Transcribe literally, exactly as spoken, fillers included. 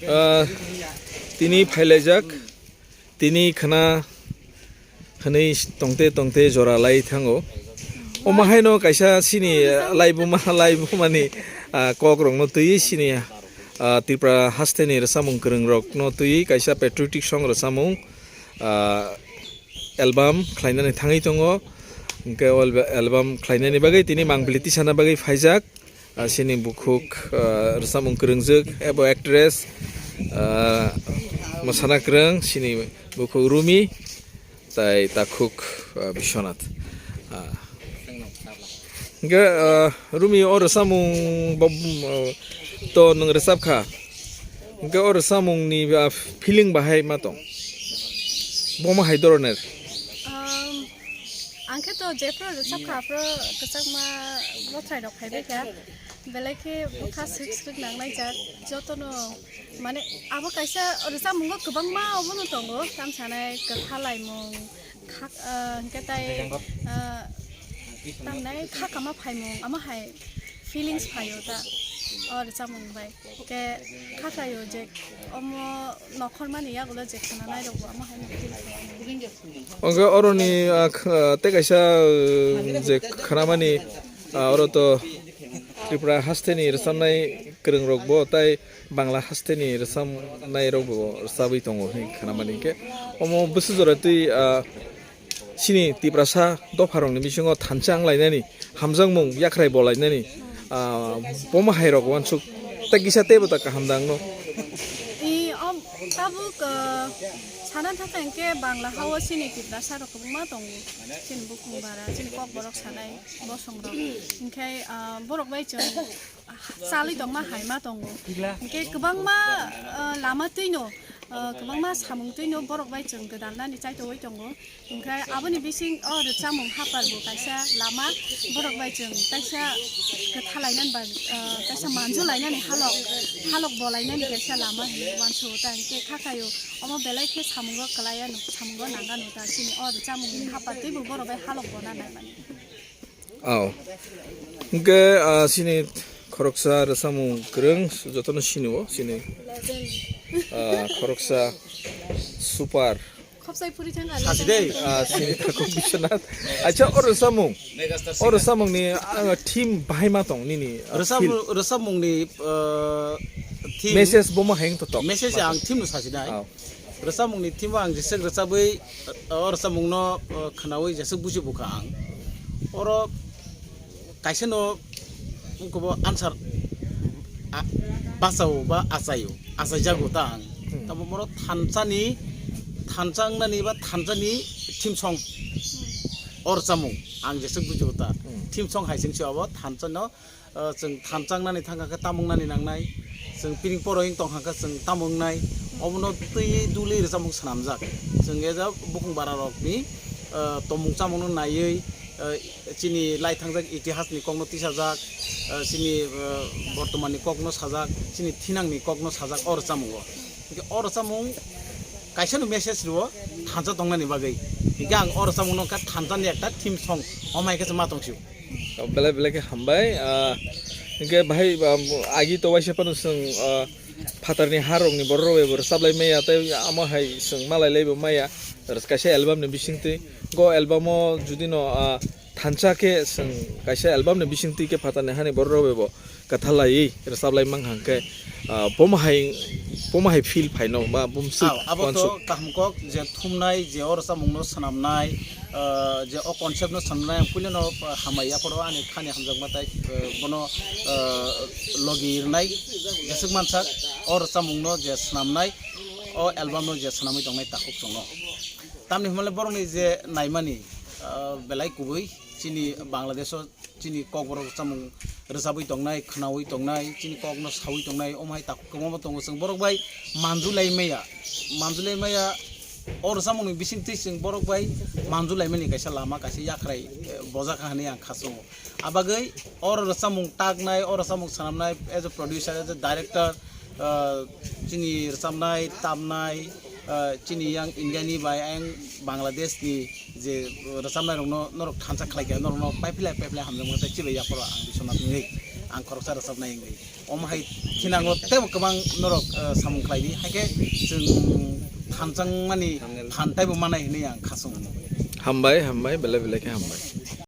Ah, tini phailaijak, tini khna hwnwi tongte tongte jora lai thango. Omo haino kaisa sini, ah, laibuma, laibumani, ah, kokrokno twiwi sini, ah, Tripura hasteni rwchapmung kwrwngrokno twiwi kaisa patriotic song rwchapmung, ah, album khlainani thangwi tongo. Hwnkhe o alba-, album khlainani bagwi tini mangpili tisana bagwi phaijak. Ah, sini bukhuk, ah, rwchapmung kwrwngjwk abo actress, ah, mwsana kwrwng sini bukhuk Rumi tai takhuk, ah, Biswanath. Ah. Hwnkhe, ah, Rumi o rwchapmung bo, ah, to nwng rwchapkha. Hwnkhe o rwchapmungni, ah, feeling bahai ma tong? Bomo hai doroner? Um, ang khe to jephru rwchapkha, aphru kwchangma bothrai rok phaibaikha. Belai khe bwkha swk swk nanglaijak, jotono, mane, abo kaisa rwchapmungo kwbangma obono tongo, tamsanai kwthalaimung, khak-, ah, hwnkhe tai, ah, tamnai khakama phaimung, amo hai feelings phaio ta, o rwchapmung bai. Hwnkhe khakraio je omo nokhormani yagulo je khwnanai rokbo amo hai feelings phaio. Hwnkhe oroni, ah, kh-, ah, tei kaisa, ah, je khwnamani, ah, oro to Tripura hasteni rwchapnai kwrwngrokbo tai Bangla hasteni rwchapnairokbo rwchapwi tongo hinwi khwnamani. Hwnkhe omo bwswk jora twi, ah, chini Tiprasa dopharokni bisingo thansa wnglainani, hamjakmung yakhrai bolainani, ah, bomo hairok uansuk tei kisa teibo ta kaham da wngno. I, om, tabuk, ah, sana thangkha hwnkhe Bangla hao chini Tiprasa rok kwbangma tongo. Chini bukhung bara, chini kokborok sanai bosongrok. Hwnkhe, ah, borok bai chwng chalwi tongma hai ma tongo. Hwnkhe kwbangma, ah, lama twino, ah, kwbangma samung twino borok bai chwng gwdalnani chaitogwi tongo. Hwnkhe aboni bising o rwchapmung hapar bo kaisa lama, borok bai chwng kaisa kwthalainani ba, ah, kaisa manjulainani halok, halok bolainani kaisa lama hinwi uansugo ta. Hwnkhe kha khaio omo belai khe samungo kwlaiya nuk, samungo nangano ta chini o rwchapmungni hapar teibo borok bai halok bona naimani. Aw. Hwnkhe, ah, chini khoroksa rwchapmung kwrwng jotono sinio, chini, ah, khoroksa super. Khopsai phuri thang Sasi dei. Ah, chini takhuk Biswanath. Acha, o rwchapmung. O rwchapmungni, ah, theme bahai ma tong nini, ah, Rwchap-, feel. Rwchapmungni, ah, theme. Message bomo hai wng to tok. Message ang theme no sasi dai. Aw. Rwchapmungni theme o ang jeswk rwchabwi, o rwchapmungno, o, khwnawi jeswk buji bukha ang. Oro kaisa no wngkha bo answer, a, bachao ba achaio, achaijago ta ang. Hmm. Tamo moro thansa ni, thansa wngnani ba thansa ni theme song o rwchapmung ang jeswk buji bukha. Hmm. Theme song hai sing se abo thansa no ah, chwng thansa wngnani thangkha khe tamo wngnani nangnai, chwng piring poro wng tongkha khe chwng tamo wngnai, obono twi duli rwchapmung swnamjak. Chwng e ja bukhung bara rokni, ah, tongmung chamungno naiwi, ah, chini lai thangjak itihasni kokno tisajak, ah, chini, ah, bortomanni kokno sajak, chini thinangni kokno sajak o rwchapmungo. Hwnkhe o rwchapmung kaisa no message rwo thansa tongnani bagwi. Hwnkhe ang o rwchapmungno wngkha thansani ekta theme song, omo hai khe se ma tongsio. Belai belai khe hambai, ah, hwnkhe bahai, ah, agi to waisa phano chwng, ah, phatarni harokni borok rok bai bo rwchap lai maya tei amo hai chwng malai lai bo maya kaisa album ni bisingtwi. Go album o judino, ah, thansa khe chwng kaisa album ni bisingtwi khe phatarni hani borok rok bai bo kwthalaiwi rwchaplai mankha hwnkhe, ah, bomo hai, bomo hai feel phaino ba bumswk Aw, abo to wansuk. Kaham kok je thumnai, je o rwchapmungno swnamnai, ah, je o concept no swnamnai, ang puilano, ah, hambai yaphoro ani khani hamjakma tai, ah, bono, ah, logi rwnai jeswk mansak o rwchapmungno je swnamnai, o album no je swnamwi tongnai takhuk chwngno. Tamni hwnmale borokni je naimani, ah, belai kubui chini Bangladesh o chini kokborok rwchapmung rwchabwi tongnai, khwnawi tongnai, chini kokno sawi tongnai, omo hai takhuk kwbangma tongo. Chwng borok bai manjulai maya, manjulai maya, o rwchapmungni bisingtwi chwng borok bai manjulaimani kaisa lama, kaisa yakhrai, eh, bojak kha hwnwi ang khachungo. Abagwi o rwchapmung taknai, o rwchapmung swnamnai, as a producer, as a director, ah, chini rwchapnai, tamnai, ah, chini yang India ni bai ayang Bangladesh ni je rwchapnai rokno norok thansa khlai kha, norokno paiphlai paiphlai hamjakma tei chibai yaphoro ang Biswanath wngwi ang khoroksa rwchapnai wngwi. Omo hai khinango teibo kwbang norok, eh, samung khlai di, hai khe chwng thanchang mani phan taibo manai hinwi ang khasung. Hambai, hambai, belai belai khe hambai.